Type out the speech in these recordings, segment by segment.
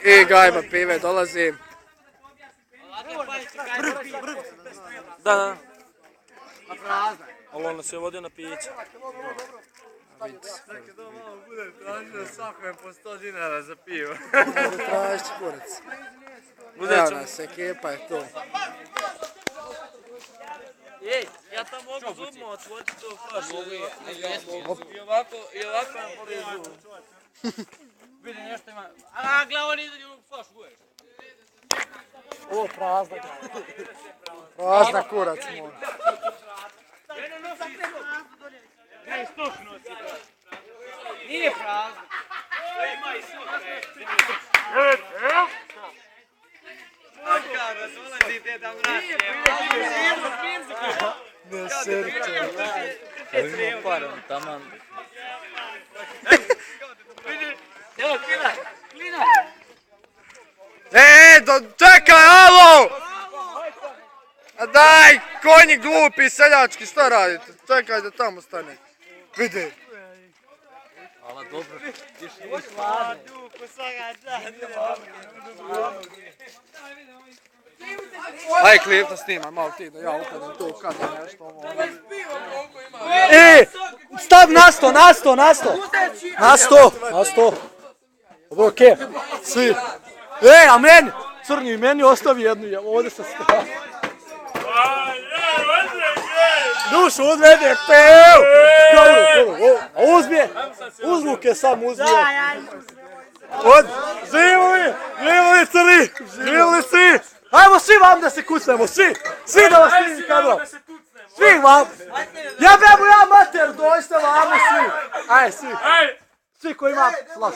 I gajba pive dolazi. Da. Ali on nas je vodio na piće. Čekaj, to malo bude tražio svakome po 100 dinara za pivo. Može tražiti kurac. Evo nas, ekipa je tu. Ej, ja tam mogu zubno otvoriti to flašu. I ovako nam polijezu. Vidi, nešto ima. A, gleda, on izađe u flašu, guješ. Ovo prazna. Prazna kurac mora. Nije prazno. Ima i sutra. Kada dolazite da vraćate. Ne srce. Ima parom, taman. Evo, klina. Čekaj, alo! A daj, konji glupi, seljački, šta radite? Čekaj da tamo stane. Vidi. Hvala, dobro. Aj, klip da snima, malo ti da ja upadam tu kad je nešto ovo. Stav na sto! Na sto! Ovo je okej, svi. A meni! Crni, meni ostavi jednu, ovdje se stavi. Dušu odvede, pev! Uzvuke sam uzvio. Živjeli crni! Živjeli svi! Ajmo svi vam da se kucnemo, svi! Svi da vas snimim kadrom! Svi vam! Jebemo ja mater, dojste vamo svi! Aj, svi! Svi koji ima slaš.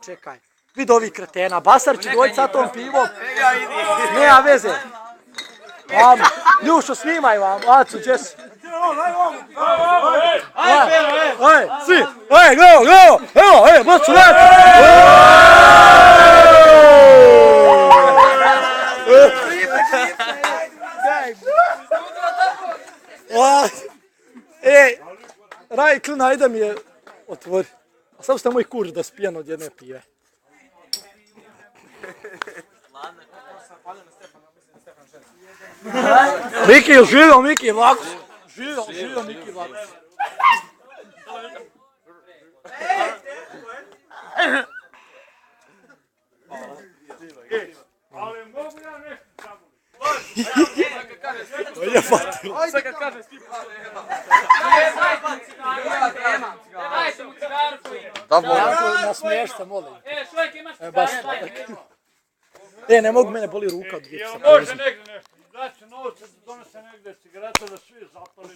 Čekaj. Vidi ovih kretena, Basar će doći sa tom pivom. Nema veze. Vamo, Ljušo, snimaj vam, Acu, gdje si? Aj, svi, gledamo, evo, bacu, Raj, klina, ajde mi je otvori. A sam ste moj kurš da spijem od jedne pive. Miki, živio Miki Vlakus. Živio Miki Vlakus. Ali mogu ja nešto samo. Je fatilo. Sve kad kaže svi problema. Nasmiješ se, molim. Čovjek imaš ne mogu, mene boli ruka od gipsa. Može negdje nešto. Daće novce da donese negdje cigareta da svi zapali.